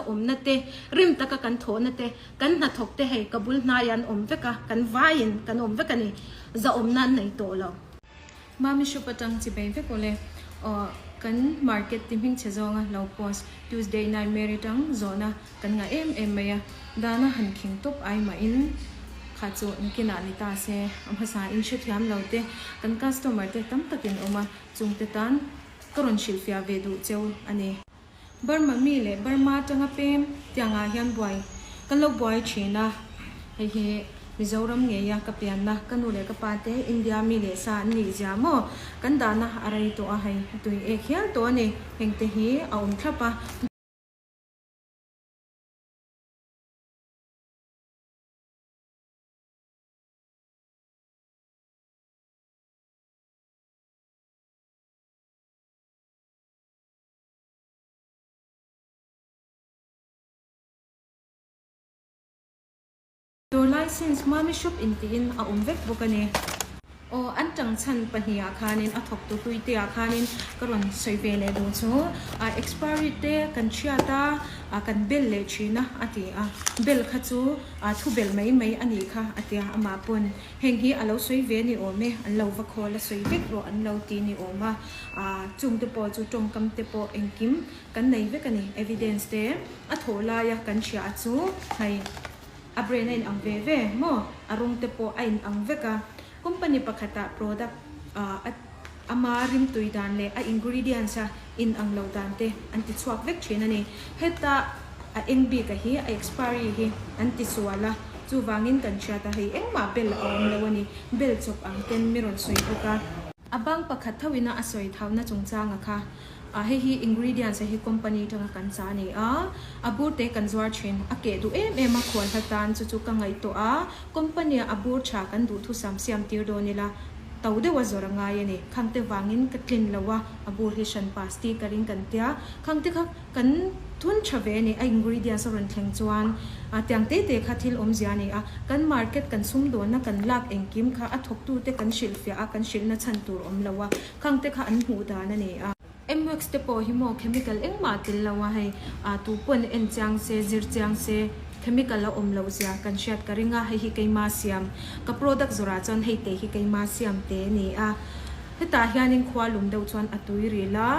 zahawmna te, rim taka kan thawhna te, kan hnathawk te hei ka bul hnaiah an awm vek a, kan vaiin kan awm vek a ni, zahawmna an nei tawh lo. Mami shop atang chi bei vek awle aw kan market ti hming chhe zawnga lo post Tuesday nightmare atang zawhna kan ngah em em mai a, dana han khing tawp ai mahin kha chu nakinah ni ta se a hmasa in hrethiam lo te kan customer te tam takin awm a chungte tan ka rawn hrilhfiah ve duh cheu a ni. Burma mi leh Burma atanga pem tiangah hian buai kan lo buai thin a, hei hi Mizoram ngeia ka pianna ka nu leh ka pa te India mi leh sa an nih zia maw kan dahna a rei tawh a, hei a tui ek hial tawh a ni, hengte hi a awm thlap a. Dawr license Mami Shop in tiin a awm vek bawk a ni. Aw, an tang chhan pahnihah khanin a thawktu hlui te ah khanin ka rawn sawi ve leh duh chu a expiry te kan chhiat a, kan bel leh thin a a ti a, bel kha chu thu bel mai mai a nih kha a tia amah pawn heng hi a lo sawi ve ni awm e, an lo va khawl a sawi vek rawh an lo ti ni awm a. Chung te pawh chu tawngkam te pawh engkim kan nei vek a ni. Evidence te a thawh laia kan hria a chu hei a brand a inang ve ve maw? A rawng te pawh a inang vek a. Company pakhatah product a ama rimtui dan leh a ingredients a inang lo dan te an ti chhuak vek thin a ni. Heta a eng bik a hi a expiry hi an ti sual a, chuvangin kan hriat a hei engmah bel a awm lo a ni. Bel chawp ang ten mi rawn sawi bawk a. A bang pakhat tho ina a sawi thauna chungchanga kha a hei hi ingredients a hi company tanga kan cha a ni a, a bur te kan zuar thin, a keh duh em em a khual hla tan chu chu ka ngaihtuah a, company a a bur tha kan duhthusam siam tir dawn ila to deuh a zawr a ngai a ni, khangte vangin ka tlin lo a, a bur hi hran pa sticker in kan tia, khangte kha Kan thun tha ve a ni, a ingredients a rawn thleng chuan tiang te te kha thil awmzia a ni a, kan market kan sumdawnna kan lak engkim kha a thawktute kan hrilhfiah a, kan hrilhna chhan tur awm lo a, khang te kha an hmuh dan a ni a. Mwax te pawh hi maw chemical engmah tel lo a hei tu pawn en chiang se zir chiang se chemical a awm loh zia kan hriat ka ring a, hei hi keima siam ka product zawrah chuan hei te hi keima siam te a ni a, hetah hianin khua lum deuh chuan a tui ril a.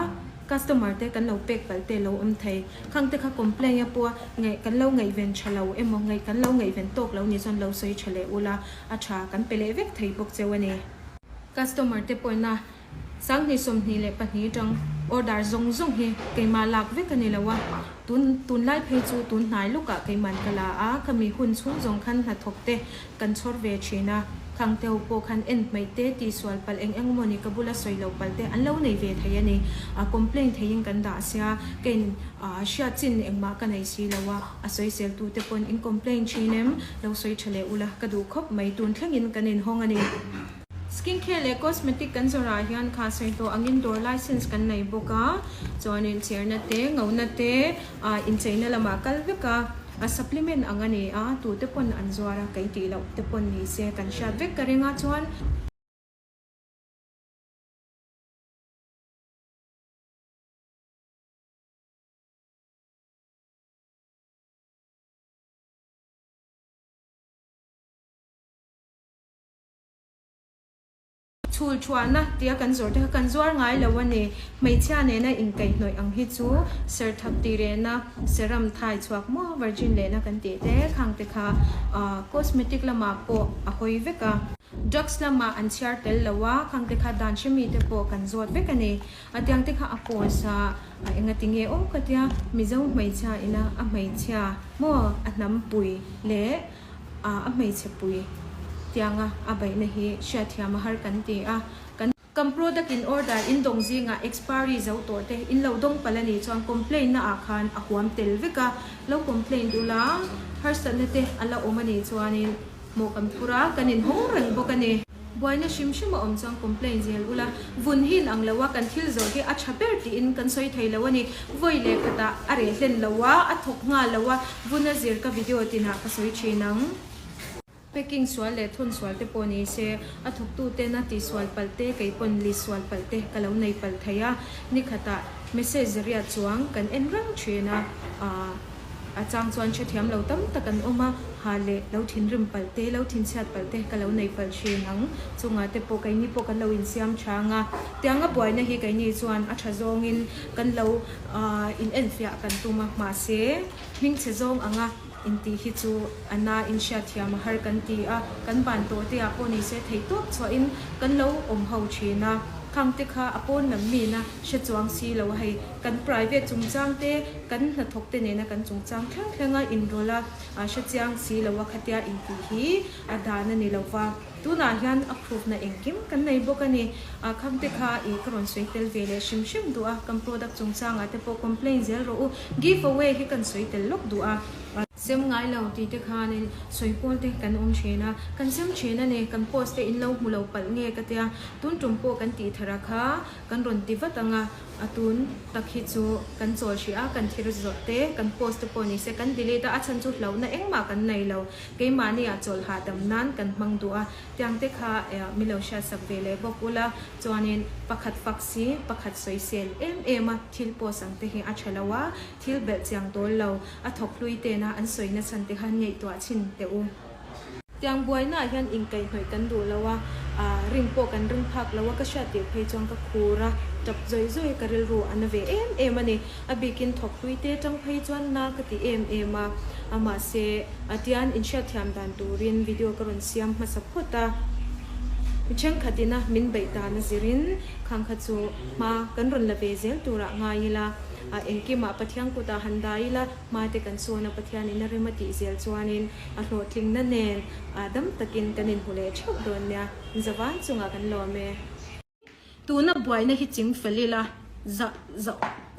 Customer te kan lo pek palh te lo awm thei. Khang te kha complain a pawh ngaih kan lo ngaihven tha lo emaw ngaih kan lo ngaihven tawk lo nih chuan lo sawi tha leh ula a tha kan pe leh vek thei bawk cheu a ni. Customer te pawhina 2024 tang order zawng zawng hi keimah lak vek a ni lo a, tun tunlai phei chu tun hnai lukah keiman ka la a, khami hun chhung zawng khan hnathawk te Kan chhawr ve thin a, khang te ho pawh khan en hmaih te, tihsual palh eng eng mawni ka bula sawi lo palh te an lo nei ve thei a ni. A complain theiin kan dah sia, keiin hriat chin engmah ka nei si lo a, a sawisel tu te pawn in complain thin em, lo sawi tha leh ula ka duh khawp mai, tun thlengin kan inhawng a ni. Skin care leh cosmetic kan zawrah hian kha sawi tawh angin dawr license kan nei bawk a, chuanin chherna te, ngona te, incheina lamah kal vek a. A supplement ang a ni a, tute pawn an zuar a, kei tih loh te pawn ni se kan hriat vek ka ring a, chuan. Chhul thuahna tia kan zawr te kha kan zuar ngai lo a ni. Hmeichhia nena inkaihhnawih ang hi chu serthak ti rehna, serum thai chhuak maw virgin lehna kan tih te khang te kha cosmetic lamah pawh a hawi vek a. Drugs lamah an chhiar tel lo a, khang te kha dan hre mi te pawh kan zawt vek a ni. A tiang te kha a post a, a engati nge aw ka tia Mizo hmeichhia ina a hmeichhia maw a hnampui leh a hmeichhe pui tianga a beihna hi hriatthiam a har kan ti a, kan. Kan product in order in dawng zingah expiry zo tawh te in lo dawng palh a nih chuan complaint na ah khan a huam tel vek a, lo complaint ula harsatna te a la awm a nih chuanin hmuh kan phur a, kan inhawng reng bawk a ni. Buaina hrim hrim a awm chuan complain zel ula, vun hi in ang lo a, kan thil zawh hi a tha ber tiin kan sawi thei lo a ni. Vawi leh khatah a reh hlen lo a, a thawk nghal lo a, vun a zir ka video tinah ka sawi thin ang. Packing sual leh thawn sual te pawh ni se, a thawktu ten a tihsual palh te, kei pawn list sual palh te ka lo nei palh thei a, nikhatah message riat chuang kan en reng thin a, aah. A chang chuan hrethiam lo tam tak an awm a, ha leh lo thinrim palh te, lo thinchhiat palh te ka lo nei palh thin ang. Chungah te pawh keini pawh kan lo insiam chang a, tianga buaina hi keini chuan a tha zawngin kan lo in enfiah kan tum a, mahse hmingchhe zawng anga intih hi chu a na inhriatthiam a har kan ti a, kan ban tawh te ah pawh nise theihtawp chhuahin kan lo awm ho thin a, khang te kha a pawn lam mina hre chuang si lo a hei. Kan private chungchang te, kan hnathawk te nena kan chungchang thleng thlenga inrawlh a, a hre chiang si lo a khatia intih hi a dan a ni lo va. Tunah hian a proof na engkim kan nei bawk a ni. A kham te kha ih ka rawn sawi tel ve leh hrim hrim duh a, kan product chungchangah te pawh complain zel rawh u. Give away hi kan sawi tel lawk duh a. Sem ngai lo tih te khanin sawi pawl te kan awm thin a, kan sem thin a ni. Kan post te in lo hmu lo palh nge ka tia, tun tum pawh kan tih thar a kha kan rawn ti vat ang a. A tun tak hi chu kan chawl hrih a, kan thil zawrh te, kan post te pawh ni se kan delete a, a chhan chu hlauhna engmah kan nei lo. Keimahni ah chawlh hahdam nan kan hmang duh a, tiang te kha mi lo hriatsak ve leh bawk ula, chuanin pakhat fak si, pakhat sawisel em em a thil post ang te hi a tha lo a, thil belh chiang dawl lo, a thawk hlui tena an sawi na chhan te kha ngaihtuah chhin teh u. Tiang buainaah hian inkaihhnawih kan duh lo a, rin pawh kan ring phak lo a, ka hriat tirh phei chuan ka khur a, tap zawih zawih ka rilru a na ve em em a ni. A bikin thawk hlui te tang phei chuan na ka ti em em a, mahse a tian inhriatthiam dan turin video ka rawn siam hmasa phawt a. Mi thenkhatin a min beih dan a zirin khang kha chu hma kan rawn la ve zel turah ngai ila, engkimah Pathian kutah han dah ila, Hma te kan sawn a, Pathianin a rem a tih zel chuanin a hlawhtlingna nen dam takin kan inhmu leh theuh dawn nia. Zavan chungah kan lawm e. Tuna buaina hi ching fel ila, za, za,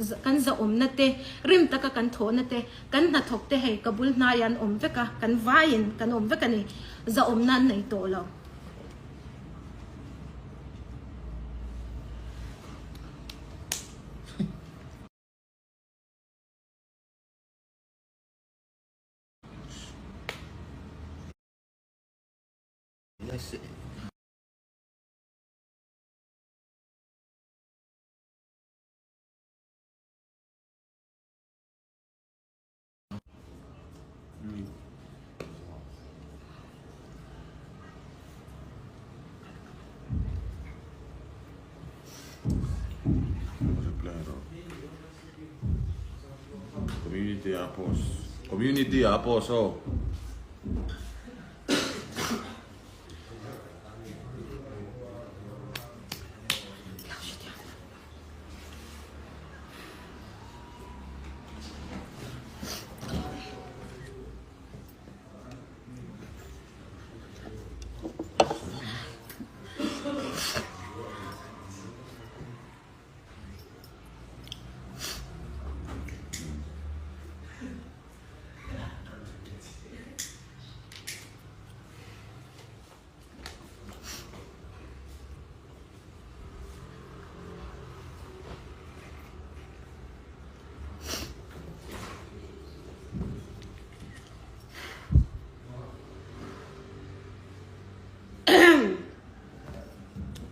za, kan zahawmna te, rim taka kan thawhna te, kan hnathawk te hei ka bul hnaiah an awm vek a, kan vaiin kan awm vek a ni. Zahawmna an nei tawh lo. Community ah post Community ah post aw.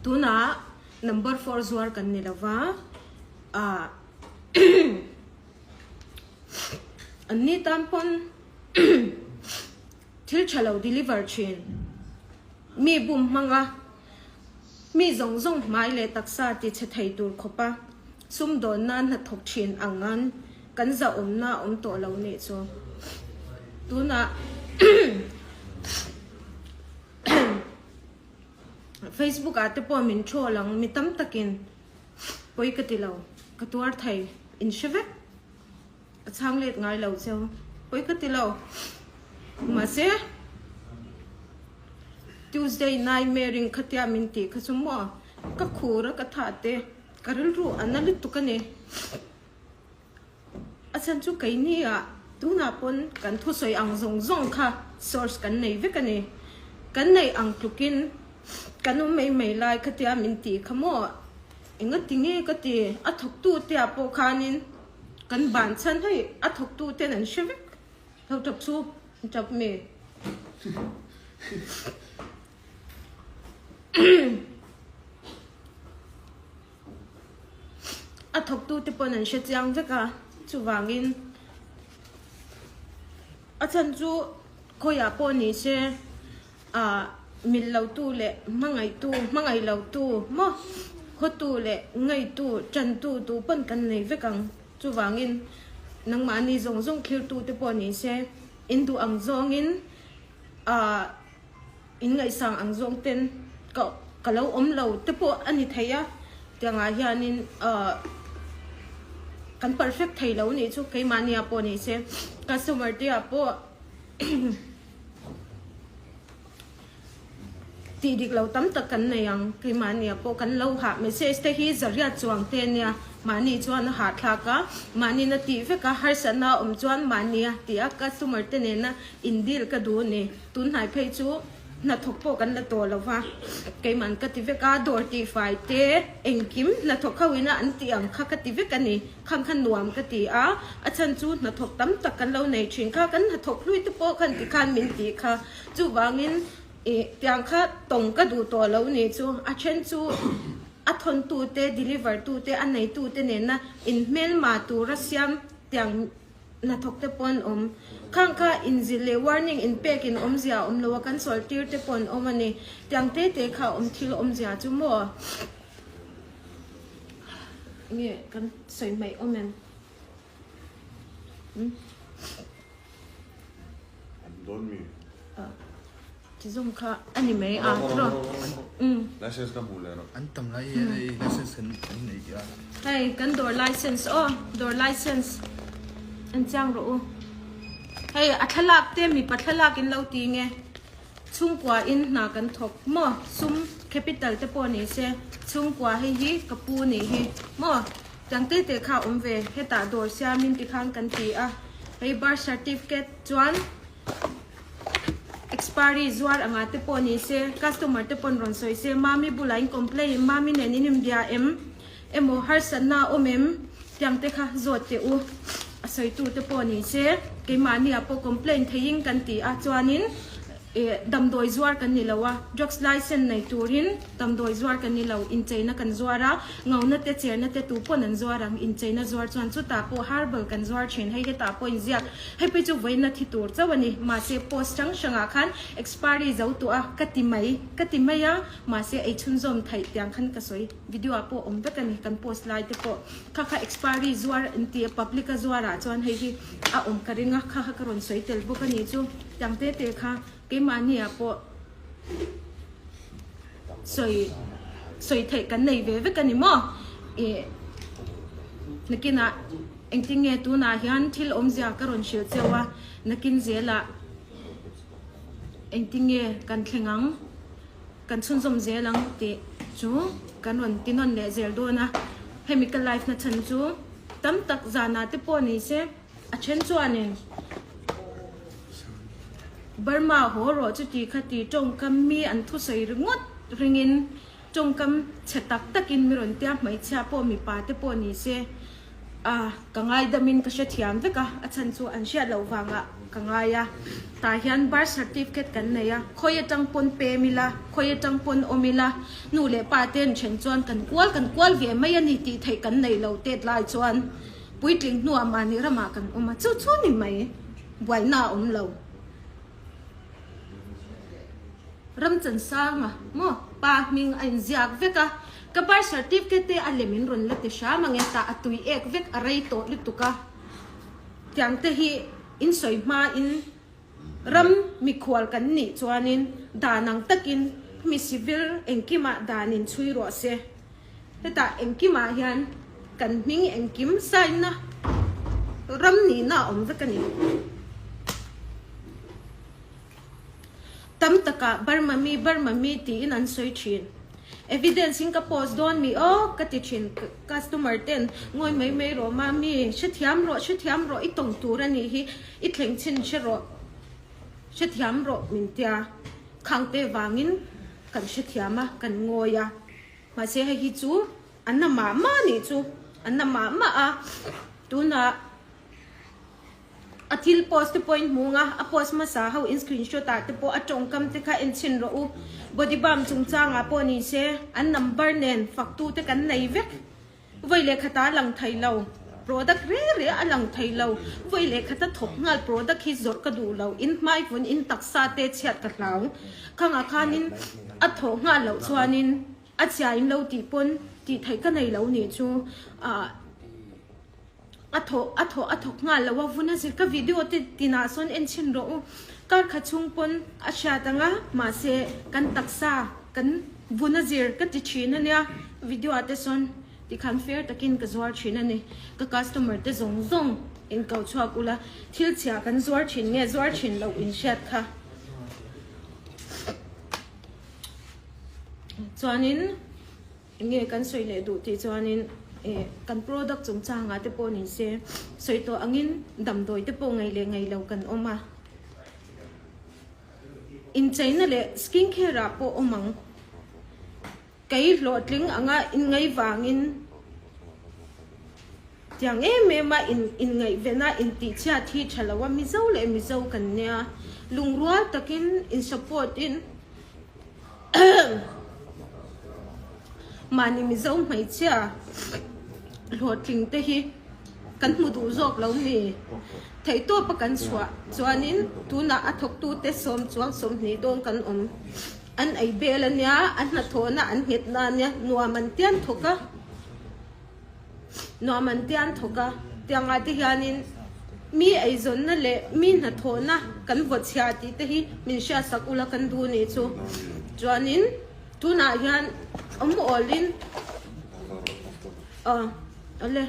Tunah number four zuar kan ni lova ah an ni tan pawn thil tha lo deliver thin mi bum hmanga mi zawng zawng hmai leh taksa ti chhe thei tur khawpa sumdawn nan hnathawk thin ang an kan zahawmna a awm tawh lo nih chu tunah Facebook ah te pawh min troll ang mi tam takin pawi ka ti lo ka tuar thei in hre vek ka chhang let ngai lo cheu pawi ka ti lo mahse Tuesday nightmare in khatia min tih kha chu maw ka khur a ka thah te ka rilru a na lutuk a ni. A chhan chu keini ah tunah pawn kan thusawi ang zawng zawng kha source kan nei vek a ni. Kan neih ang tlukin kan awm mai mai lai khatia min tih kha maw enga ti nge ka ti a thawktu te ah pawh khanin kan ban chhan hei a thawktu ten an hre vek lo tap chu an tap mi. A thawktute pawn an hre chiang vek a, chuvangin. A chhan chu khawiah pawh ni se ah mil lo tu leh hmangaih tu, hmangaih lo tu maw khawtu leh ngaitu, tantu tu pawn kan nei vek ang. Chuvangin nangmahni zawng zawng thlirtu te pawh ni se in duh ang zawngin ah in ngaihsang ang zawng ten ka ka lo awm lo te pawh a ni thei a, tiangah hianin ah kan perfect thei lo nih chu keimahnia pawh ni se customer te ah pawh tih dik lo tam tak kan nei ang keimahnia pawh kan lo hah message te hi zariat chuang te ania mahni chuan a hahthlak a mahni na tih vek a harsatna a awm chuan mahnia tih a customer te nena in deal ka duh a ni. Tunhnai phei chu hnathawk pawh kan la tawh lo va, keiman ka ti vek a, dawr tihfai te engkim hnathawk ho ina an tih ang kha ka ti vek a ni, khang kha nuam ka ti a, a chhan chu hnathawk tam tak kan lo nei thin kha, kan hnathawk hlui te pawh khan tikhan min tih kha, chuvangin ih tiang kha tawng ka duh tawh lo ni chu, a then chu a thawntu te deliver tu te a neitu te nena inhmelma tura siam tiang. Hnathawk te pawh an awm. Khang kha inzilh leh warning inpek in awmzia a awm lo a, kan sawi tir te pawh an awm a ni. Tiang te te kha awm thil awmzia chu maw? Nge kan sawi hmaih awm em? Umm. An dawn mi? Ti zawng kha a ni mai a tiraw? Umm. License ka hmuh leh rawh. An tam lai hian hei license kan kan nei tih a. Hei kan dawr license aw, dawr license en chiang rawh u. Hei a thlalak te mipa thlalak in lo ti nge chhungkua in hna kan thawk maw sum capital te pawh ni se chhungkua hei hi ka pu nih hi maw tiang te te kha awm ve hetah dawr siam in tikhan kan ti a hei birth certificate chuan Expiry zuar anga te pawh ni se, customer te pawn rawn sawi se, Mami bulah in complain, Mami nen in inbia em? Emaw harsatna a awm em? Tiang te kha zawt teh u. A sawitu te pawh ni se, keimahni ah pawh complain theiin kan ti a, chuanin eh damdawi zuar kan ni lo a, drugs license nei turin damdawi zuar kan ni lo, incheina kan zuar a, Ngauna te cherna te tu pawn an zuar ang, incheina zuar chuan chutah pawh herbal kan zuar thin, hei hetah pawh inziak, hei phei chu vawiina thi tur chauh a ni, mahse post hrang hrangah khan expiry zo tawh a ka ti mai, ka ti mai a, mahse ei chhunzawm theih tiang khan ka sawi, video ah pawh awm vek a ni, kan post lai te pawh kha kha expiry zuar an ti a, public a zuar ah chuan hei hi a awm ka ring a, kha kha ka rawn sawi tel bawk a ni chu, tiang te te kha keimahni ah pawh. Sawi sawi theih kan nei ve vek a ni maw? Ih nakinah engtin nge tunah hian thil awmzia ka rawn hrilh cheu a, nakin zelah engtin nge kan thleng ang, kan chhunzawm zel ang tih chu kan rawn ti nawn leh zel dawn a. Hemi ka live na chhan chu tam tak zanah te pawh ni se a then chuanin. Burma haw rawh chuti khati tawngkam mi an thusawi ringawt ringin tawngkam chhe tak takin mi rawn tia hmeichhia pawh mipa te pawh ni se a ka ngaidamin ka hrethiam vek a, a chhan chu an hriat loh vangah ka ngai a, tah hian birth certificate kan nei a, khawi atang pawn pem ila, khawi atang pawn awm ila, nu leh pa te an then chuan kan kual kan kual ve mai a ni tih theih kan nei lo tet lai chuan puitling hnuah mahni ramah kan awm a, chu chu ni mai. Buaina a awm lo. Ramchansanga maw pa hming a inziak vek a, ka birth certificate te a lem in rawn la ti hram ang e, tah a tui ek vek a rei tawh lutuk a, tiang te hi in sawi hma in ram mikhual kan nih chuanin dan ang takin mi civil engkimah dan in chhui rawh se. Hetah engkimah hian kan hming engkim sign na ram nihna a awm vek a ni. Tam takah Burma mi Burma mi tiin an sawi thin. Evidence in ka post dawn mi aw ka ti thin customer ten ngawi mai mai rawh mami hrethiam rawh hrethiam rawh i tawng tur a nih hi i thleng chhin hre rawh hrethiam rawh min tia khangte vangin kan hrethiam a kan ngawi a. Mahse hei hi chu a na mah mah nih chu, a na mah mah a, tunah a thil post te pawh in hmu ang a, a post hmasa ho in screenshot ah te pawh a tawngkam te kha en chhin rawh u, body balm chungchangah pawh ni se an number nen faktu te kan nei vek, vawi leh khatah a lang thei lo. product reng reng a lang thei lo. Vawi leh khata thawk nghal product hi zawrh ka duh lo. In hmai vun in taksa te chhiat ka hlau. Khangah khanin a thawh nghal loh chuanin a chhia in lo tih pawn tih theih ka nei lo nih chu. Ahh. A thawh a thawh a thawk nghal lo a, vun a zir ka video te tinah sawn en chhin rawh u. Kar khat chhung pawn a hriat ang a, mahse kan taksa kan vun a zir ka ti thin a nia, video ah te sawn tikhan fair takin ka zuar thin a ni. Ka customer te zawng zawng in ko chhuak ula, thil chhia kan zuar thin nge zuar thin loh in hriat kha. Chuanin. Enge kan sawi leh duh tih chuanin eh kan product chungchangah te pawh ni se sawi tawh angin damdawi te pawh ngaih leh ngaih lo kan awm a. Incheina leh skin care ah pawh awm ang. Kei hlawhtling anga inngaih vangin tiang em em a in inngaihven a intihchhiat hi tha lo a Mizo leh Mizo kan nia lungrual takin in support in Mahni Mizo hmeichhia hlawhtling te hi kan hmu duh zawk lo mi? Theihtawpa kan chhuah chuanin tunah a thawktute sawm chuang 20 dawn kan awm. An ei bel a nia, a hnathawhna an nghet na a nia, nuam an tian thawk a. Nuam an tian thawk a, tiangah te hianin mi eizawnna leh mi hnathawhna kan vaw chhia tih te hi min hriatsak ula kan duh nih chu. Chuanin tunah hian awm awlin aw awle.